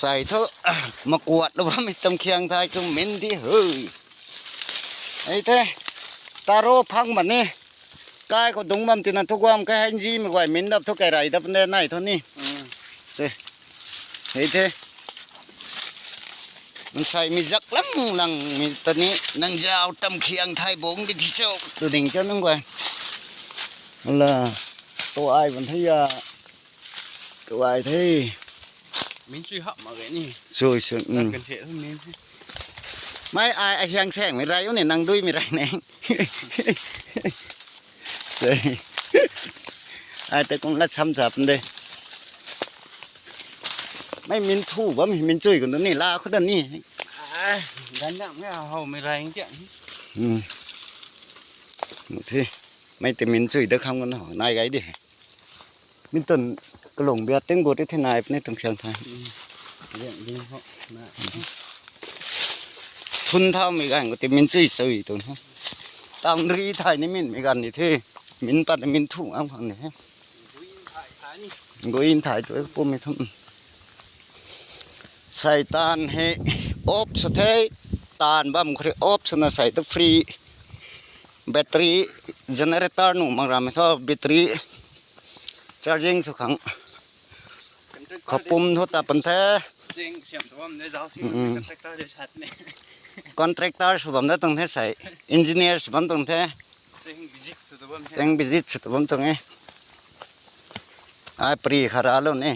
ໃສ່ເຖາະ ມາກວດລະວ່າມີຕຳຄຽງໄທຊຸມເໝັນຕິເຮີ້ຍ. ໄອ້ແທ້ ຕາໂຣພັງບັດນີ້ ກາຍກໍດຸງບຳຕິນະທຸກວາມ ກະໃຫ້ຈີມກວາຍເໝັນດັບທຸກໄກໄລດັບແນໄນເທົ່ານີ້. ອືມ ເຊ ເຮີ້ຍແທ້ ມັນໃສ່ມີຈັກລັງລັງ ມີຕອນນີ້ນາງຍາວຕຳຄຽງໄທບົງດີທີ່ສຸດ ໂຕໜຶ່ງເຈົ້າໜຶ່ງກວາຍ ອັນລະ ໂຕອ້າຍວັນທະຍາ ກວາຍເທ Mình suy hỏng mà cái này. ຊ່ວຍ ຊ່ວຍ ອືມ Cần thể hơn mình. ໄມ່ ອາຍ ອາຍ ຫຽງແສງມີໄລຢູ່ນີ້ ນັ່ງດຸຍມີໄລແນງ ອາຍ ແຕ່ກົງລັດຊ້ຳສັບເດ້. ໄມ່ ມິນທູບໍ່ ມິນຈຸ້ຍກັນຕົວນີ້ ລາວຄົນນັ້ນນີ້. À, gắn nặng cái hầu mày rành chứ. ອືມ ບາງທີ ໄມ່ ແຕ່ມິນຈຸ້ຍເດີ ຄຳກັນເນາະ ນາຍໄກເດ້. ມີຕົ້ນກະຫຼົງເບຍເຕັງໂກດເອເທນາຍໃນຕົງຂຽງໄທ ອືມ ລ້ຽງດີເນາະ ທຸນເທົ່າມີກັນກໍເຕັມມິນຈຸ້ຍເຊີຍຕົນ ຕາມຣີໄທນີ້ມິນມີກັນນີ້ເທ ມິນປັດມິນທຸງເອົາຄັນນີ້ ກຸຍອິນໄທຕົວປຸ້ມມີທັງ ໃສ່ຕານໃຫ້ອົບສະເທຍ ຕານບຳເຄຣະອົບສະນະ ໃສ່ຕະຟຣີ ແບັດເຕີຣີ ເຈເນເຣເຕີ ໜູມັງຣາມເທາ ແບັດເຕີຣີ ຊາຈິງສຸຂັງ ເຂົາປຸ່ມໂທຕາປັນແທ້ ອືມ ກອນແທຣກເຕີສະບຳໄດ້ຕ້ອງແທ້ໃສ່ ເອັນຈິເນຍສະບຳຕ້ອງແທ້ ເສັງບິຊິດສະບຳຕ້ອງແທ້. ອາຍປຣີຂາຣາໂລເນ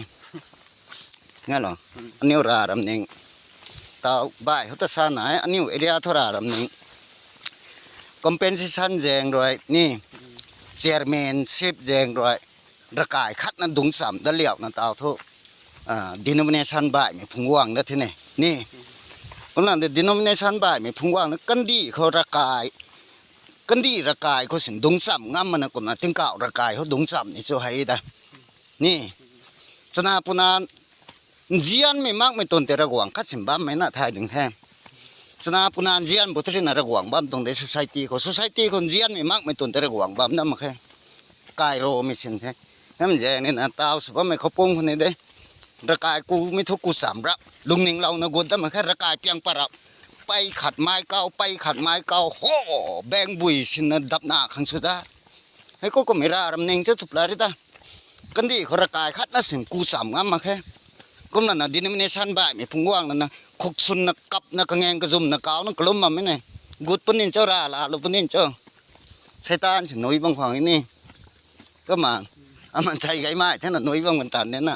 ງານລອ ອືມ ອານິວຣາຣຳນິງ ຕາວບາຍຫົດຕະສານາຍ ອານິວເອເລຍໂທຣາຣຳນິງ ຄອມເປັນເຊຊັນແຈງດ້ວຍນີ້ ເຊຍແມນຊິບແຈງດ້ວຍ ລະກາຍຂັດນະດຸງສາມດາລຽວນະຕາວໂທ ອ່າ ດີໂນມິເນຊັນບາຍແມ່ຜຸງຫວ່າງນະທີນີ້ ນີ້ ອືມ ກຳລັງດີໂນມິເນຊັນບາຍແມ່ຜຸງຫວ່າງນະ ກັນດີເຂົາລະກາຍ ກັນດີລະກາຍເຂົາຊິນດຸງສາມງາມມັນນະ ກົນນະ ເຕັງກາວລະກາຍເຂົາດຸງສາມນີ້ໂຊໄຮດາ ນີ້ ສະໜາປຸນານ ຈຽນມີມາກມີຕົນແຕ່ລະກວາງ ຄັດຊິມບາມແມ່ນນະ ທ້າຍດຶງແທ້ ສະໜາປຸນານ ຈຽນບໍ່ທະລິນນະ ລະກວາງບາມຕົງເດ ໂຊໄຊຕີເຂົາ ໂຊໄຊຕີຄົນຈຽນມີມາກມີຕົນແຕ່ລະກວາງບາມນຳມາແຄ່ ກາຍໂລມີສິນແທ້ ນຳແຈງນີ້ນະ ຕາວສະພາບແມ່ເຂົາປຸ້ມຄົນນີ້ເດ້ ລະກາຍກູມີທຸກກູສາມລະ ລຸງນິງເລົ່ານະກຸນຕະມາແຄ່ ລະກາຍປຽງປະລະ ໄປຂັດໄມ້ເກົ່າ ໄປຂັດໄມ້ເກົ່າ ໂຫ ແບງບຸຍຊິນນະດັບໜ້າຄັງສຸດາ ໃຫ້ກູກະມີລາລຳນິງເຈົ້າທຸບລາລິຕາ ກັນດີເຂົາລະກາຍຂັດນະສິນກູສາມງາມມາແຄ່ ກົມນັ້ນນະ ດີໂນມິເນຊັນບາຍແມ່ຜຸງຫວ່າງນັ້ນນະ ຄົກຊຸນນະກັບນະກະແງງກະຊຸມນະກາວນະກະລຸມມາແມ່ນນະ ກຸດປະນິນເຈົ້າລາລາລຸປະນິນເຈົ້າ ໃສ່ຕານຊິໜຸຍບັງຂວາງນີ້ ກໍມາ ອາມັນໃສ່ໄກໄມ້ແທ້ນະ ໜຸຍບັງມັນຕານແນ່ນະ